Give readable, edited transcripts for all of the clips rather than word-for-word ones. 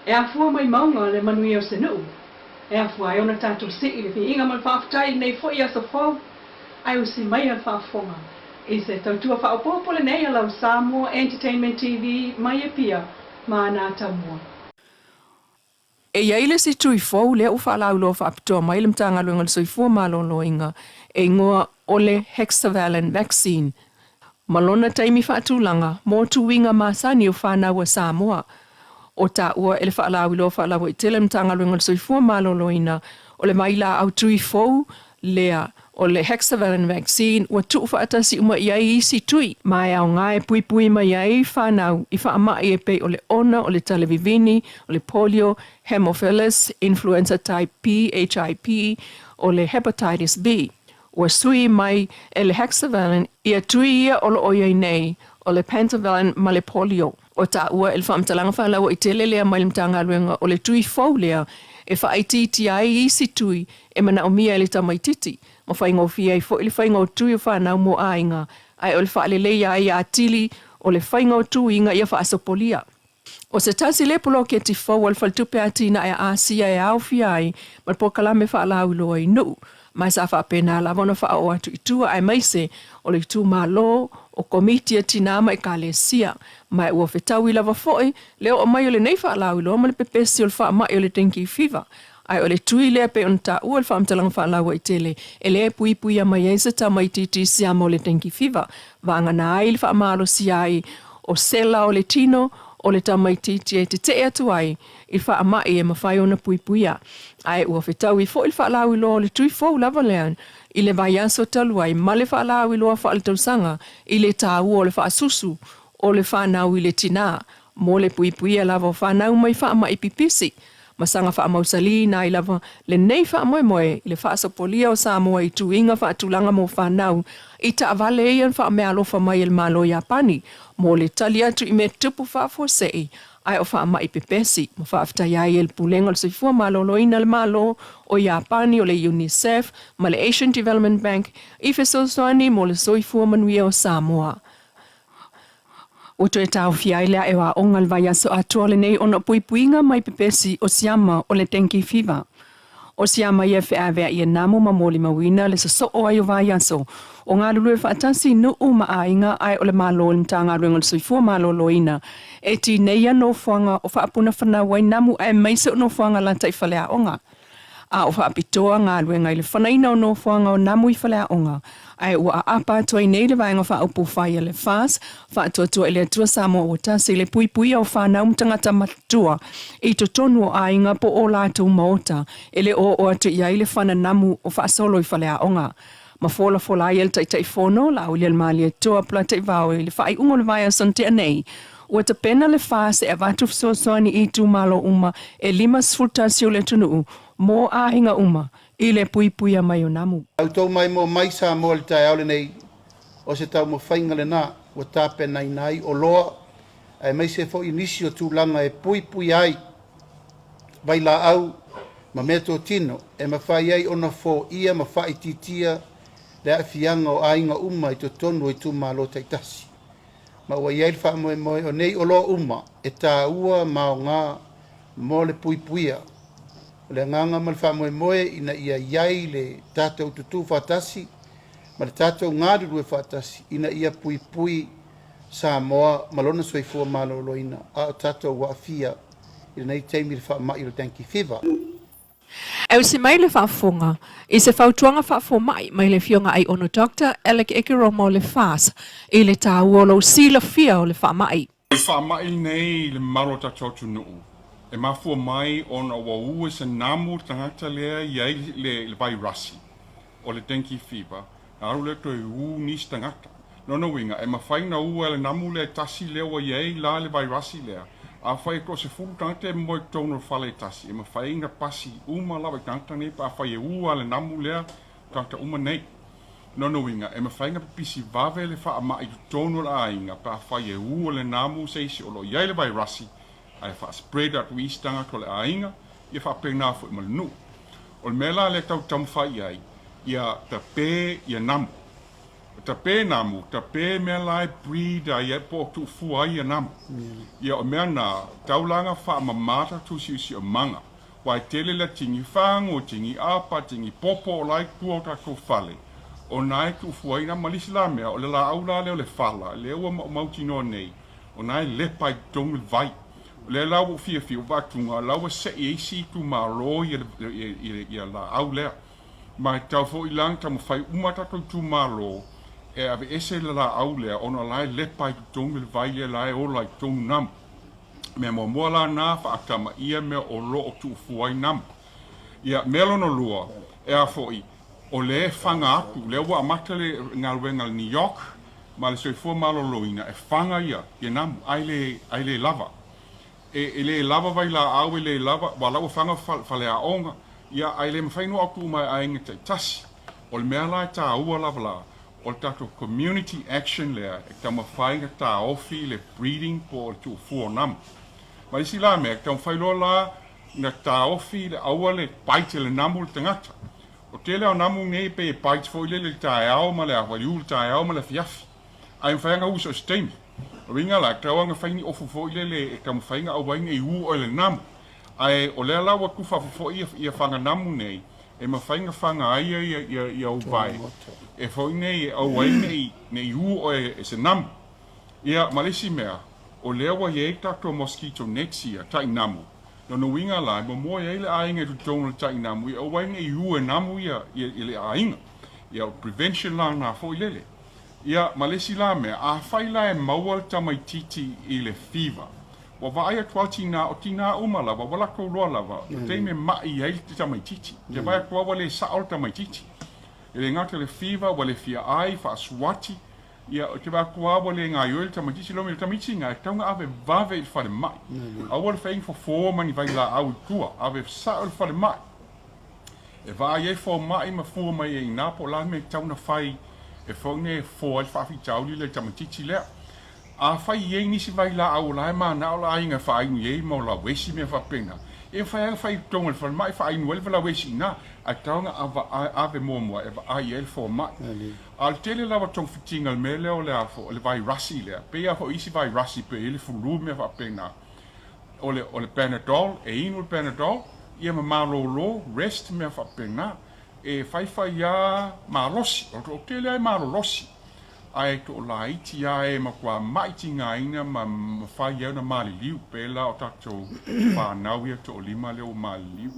E afua mai mauga le manuia o se nuu, e afua ai ona tatou sii le viiga ma le faafetai i lenei foi aso fou, ae usi maia le faafofoga i se tautua faaopoopo lenei a lau Samoa Entertainment TV mai Apia ma ana atamua. E i ai le isi tui fou lea ua faalauiloa faapitoa mai le Matagaluega o le Soifua Maloloina e igoa o le Hexavalent Vaccine ma lona taimi faatulaga mo tuiga masani o fanau a Samoa. O taua e le faalauiloa faalauaitele a le Matagaluega o le Soifua Maloloina o le vailaau tui fou lea o le Hexavalent Vaccine ua tuufaatasi uma i ai isi tui, ma e aoga e puipui mai ai fanau i faamai e pei o le ona, o le talevivini, o le polio, Haemophilus influenza type B, HIP, o le Hepatitis B. Ua sui mai e le Hexavalent ia tui ia o lo o i ai nei, o le Pentavalent ma le polio. Ua taua e le faamatalaga faalauaitele lea mai le Matagaluega o le tui fou lea e faaitiitia ai isi tui e manaomia e le tamaitiiti, ma faigofie ai foi le faiga o tui o fanau mo aiga, ae o le faaleleia ai atili o le faiga o tuiga ia faasopolia. O se tasi lea poloketi fou a le Faletupe Atinae a Asia e aofia ai ma le polokalame faalauiloa i Nuu, ma sa faapena lava ona faaoo atu i tua aemaise o le itumalo, o komiti a tinā ma ekalesia, ma ua fetaui lava foi le oo mai o lenei faalauiloa ma le pepesi o le faamai o le dengue fever. Ae o le tui lea pei ona taua i le faamatalaga faalauaitele e le puipuia mai ai se tamaitiiti siama o le dengue fever, vagana ai le faamalosia ai o sela o le tino o le tamaitiiti e tetee atu ai i faamai e mafai ona puipuia. Ae ua fetaui foi le faalauiloa o le tui fou lava lea i le vaiaso talu ai ma le faalauiloa faaletausaga i le taua o le faasusu o le fanau i le tinā mo le puipuia lava o fanau mai faamai pipisi ma saga faamausalīina ai lava lenei faamoemoe i le faasopolia o Samoa i tuiga faatulaga mo fanau i taavale ia na faameaalofa mai e le Malo Iapani mo le tali atu i mea tupu faafuasei ae o faamai pepesi, ma faafetai ai e le Pulega o le Soifua Maloloina a le Malo o Iapani, o le UNICEF ma le Asian Development Bank i fesoasoani mo le soifua manuia o Samoa. Ua toe taofia ai le ae o aoga i le vaiaso atoa lenei ona o puipuiga mai pepesi o siama o le dengue fever. O siama ia e feaveai e namu ma molimauina le sosoo ai o vaiaso o galulue faatasi i nuu ma aiga ae o le Malo i le Matagaluega o le Soifua Maloloina e tineia nofoaga o faapunafanau ai namu aemaise o nofoaga lata i faleaoga. A o faapitoa galuega i le fanaina o nofoaga o namu i faleaoga, ae ua aapa atu ai nei le Vaega Faaupufai a le FAS, Faatuatua i le Atua Samoa ua tasi i le puipuia o fanau ma tagata matutua i totonu o aiga po o latou maota e le o oo atu i ai le fana namu o faasolo i faleaoga. Ma folafola ai e le Taitaifono, Laaulialemalietoa Polataivao i le faaiuga o le vaiaso na tea nei, ua tapena le FAS e avatu fesoasoani i itumalo uma e 51 o le atunuu mo aiga uma i le puipuia mai o namu. Au tou maimoa mai Samoa i le taeao lenei, o se taumafaiga lena ua tapenaina ai oloa aemaise foi nisi o tulaga e puipuia ai vailaau ma meatotino e mafai ai ona foia ma faaitiitia le aafiaga o aiga uma i totonu o itumalo taitasi. Ma ua i ai le faamoemoe o nei oloa uma e taua ma aoga mo le puipuia. O le agaga ma le faamoemoe ina ia i ai le tatou tutū faatasi ma le tatou galulue faatasi ina ia puipui Samoa ma lona soifua maloloina a o tatou aafia i lenei taimi i le faamai o le dengue fever. E usi mai le faafofoga i se fautuaga faafomai mai le Afioga Aiono Doctor Alec Ekeroma o le FAS i le taua o lou silafia o le faamai. O le faamai lenei i le mamalu o le tatou atunuu, e mafua mai ona ua ua i se namu le tagata lea e i ai le vairasi o le dengue fever, na alu lea toe ū nisi tagata. Lona uiga, e mafai ona ua e le namu lea e tasi lea ua i ai la le vairasi lea. Afai e toasefulu tagata e moe i totonu o le fale e tasi, e mafai ona pasi uma lava i tagata nei pe afai e ua le namu lea tagata uma nei. Lona uiga, e mafai ona pipisi vave le faamai i totonu o le aiga pe afai e ua le namu se isi o lo o i ai le vairasi ae faa-spread atu i isi tagata o le aiga, ia faapena foi ma le nuu. O le mea la lea tatou te taumafai i ai, ia tape ia namu. Tape namu, tape mea la e breed ai po o tuufua ai ia namu. Ia o mea na, tau la na faamama tatou siosiomaga. Aua e tele la tini fagu, tini apa, tini popo o la e tua o tatou fale, o na e tuufua ai namu. Ma le isi la mea, o le laau la lea o le fala, lea ua mautinoa nei, o na e lepa i totonu le vai. O lea la ua ou fiafia, ua vaatuga, o la ua sei e isi itumalo ia laau lea. Ma e tatau foi la ona taumafai uma a tatou itumalo e aveese le laau lea ona o la e lepa ai totonu le vai lea la e ola ai totonu namu. Mea muamua la na faatamaia mea o lo o tuufua ai namu. Ia, mea lona lua, e a foi, o lea e faga atu, lea ua amata le galuega a le NEOC ma le Soifua Maloloina e faga ia namu, ae le, ae le lava. E le lava vailaau, e le lava, aua la ua faga faleaoga, ia, ae le mafai ona oo atu uma i aiga taitasi. O le mea la e taua lava la, o le tatou community action lea e taumafai ona taofi le breeding po o le tuufua o namu. Ma le isi la mea, e taumafai loa la ona taofi le aua le bite e le namu le tagata. O tele lava o namu nei e pei e bite foi lele i le taeao ma le i le taeao ma le afiafi. Ae mafai lava ona u so o se taimi. O le uiga la, e tatau lava ona fai ni ofu foi lele e taumafai ona aua ai ne i u oe i le namu. Ae o lea la ua tufa foi ia faga namu nei, e mafai ona faga ai ia ou vae, e foi nei e aua ai ne i u oe e se namu. Ia, ma le isi mea, o lea ua i ai tatou mosquito nets ia, tai namu. Lona uiga la, e momoe ai le aiga i totonu o le tai namu, ia aua ai ne i u e namu ia le aiga. Ia, o prevention la na foi lele. Ia, ma le isi la mea, afai la e maua le tamaitiiti i le fever, ua vaai atu lava tinā, o tinā uma lava, ua latou loa lava, o taimi e ma'i ai le tamaitiiti. Te vaai atu lava ua le sa'o le tamaitiiti. E le gata i le fever, ua le fia ai, faasuati, ia, te vaai atu lava ua le gaoioi le tamaitiiti, lona uiga o le tamaitiiti lena, e tatau ona ave vave i le falemai. Aua le fai ni fofo ma ni vailaau i tua, ave sa'o i le falemai. E vaai ai fomai ma fua mai ai i ina po o le a le mea e tatau ona fai e foi nei e fofo ai le faafitauli lea i le tamaitiiti lea. Afai e i ai nisi vailaau o la e manao le aiga e faainu i ai mau lauesi mea faapena, e mafai lava ona fai i totonu o le falemai e faainu ai le lauesi i ina, ae tatau ona ave muamua e vaai i ai le fomai. A o le tele lava o togafitiga i le mea lea o le a foi, o le vairasi lea, pei lava foi i isi vairasi pei e i ai le flu ma mea faapena, o le, o le Panadol, e inu le Panadol, ia ma malolo, rest, mea faapena. E faifai lava malosi, o le toatele lava e malolosi, ae toalaiti lava e matua mai tigaina ma mafai ai ona maliliu, pei la o tatou fanau ia toalima lea ua maliliu.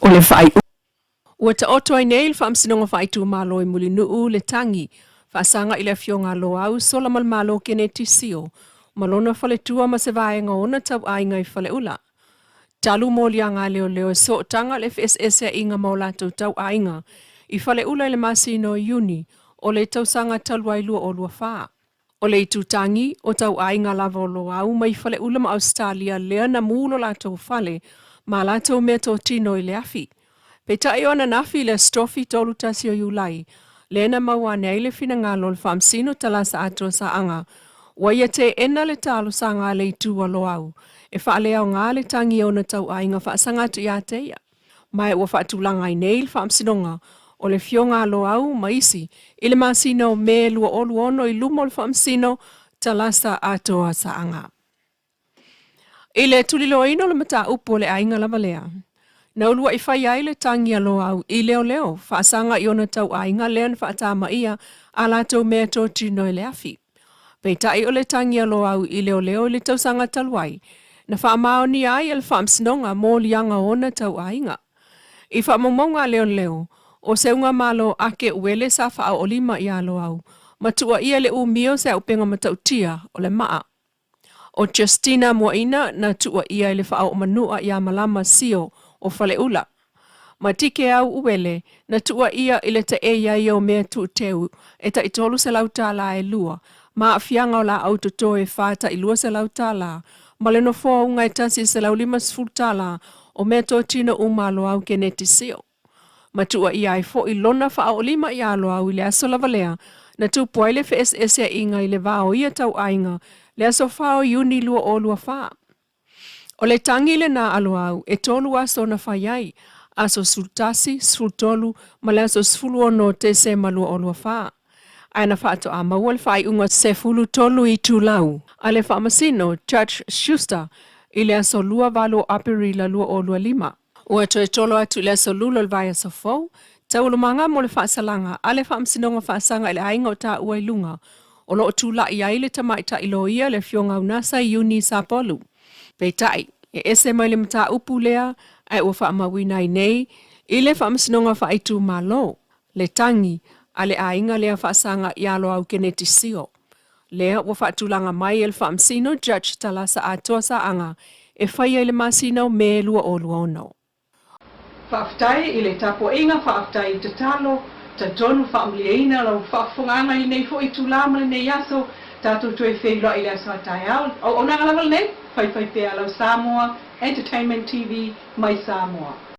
O le faaiuga. Ua taoto ai nei le Faamasinoga Faaitumalo i Mulinuu le tagi faasaga i le Afioga a Loau Solamalemalo Keneti Sio ma lona faletua ma se vaega o ona tauaiga i Faleula. Talu moliaga a leoleo e sootaga le feeseeseaiga ma o latou tauaiga i Faleula i le masina o Iuni o le tausaga talu ai 2024. O le itutagi, o tauaiga lava o Loau mai Faleula ma Ausetalia lea na mū lo latou fale ma a latou meatotino i le afi. Peitai o ananafi i le Aso Tofi 31 o Iulai, lea na maua ane ai le finagalo o le Faamasino Talasa Atoa Saaga, ua ia teena le talosaga a le itu a Loau e faaleaoga le tagi e ona tauaiga faasaga atu ia te ia. Ma ua faatulaga ai nei le Faamasinoga o le Afioga a Loau ma isi i le masina o Me 2026 i luma o le Faamasino Talasa Atoa Saaga. I le tuliloaina o le mataupu o le aiga lava lea, na ulua'i fai ai le tagi a Loau i leoleo faasaga i ona tauaiga lea na faatamaia a latou meatotino i le afi. Peitai o le tagi a Loau i leoleo i le tausaga talu ai, na faamaonia ai e le Faamasinoga moliaga o ona tauaiga. I faamaumauga a leoleo, o se ugamalo ake uele sa faaoolima iā Loau ma tuuaia le umi o se auupega matautia o le maa. ʻO Justina Muaina na tuuaia i le faaoomanua iā Malama Sio o Faleula. Ma Tikeau Uele na tuuaia i le taei ai o mea tuuteu e tai $300 tālā e lua ma aafiaga o laau toto e fa tai $200 tālā ma le nofoa uga e $150 tālā o meatotino uma a Loau Keneti Sio. Ma tuuaia ai foi lona faaoolima iā Loau i le aso lava lea na tupu ai le feeseeseaiga i le va o ia tauaiga le aso 4 o Iuni 2024. O le tagi lenā a Loau e tolu aso na fai ai, aso 11, 13 ma le aso 16 o Tesema 2024. Ae na faatoa maua le faaiuga 13 itulau a le Faamasino Judge Schuster i le aso 28 o Aperila 2025. Ua toe tolo atu i le aso Lula o le vaiaso fou, taualumaga mo le faasalaga a le Faamasinoga Faasaga i le aiga o taua i luga, o lo o tulai ai le tamaitai loia le Afioga Unasa Iuni Sapolu. Peitai, e ese mai le mataupu lea ae ua faamauina ai nei i le Faamasinoga Faaitumalo le tagi a le aiga lea faasaga ia Loau Keneti Sio. Lea ua faatulaga mai e le Faamasino Judge Talasa Atoa Saaga e faia i le masina o Me 2026. Faafetai i le tapuaiga, faafetai i tatalo, talitonu faamalieina lau faafofogaaga i lenei foi itula ma lenei aso, tatou toe feiloai i le aso a taeao. Auaunaga lava lenei, faifaipea lau Samoa Entertainment TV mai Samoa.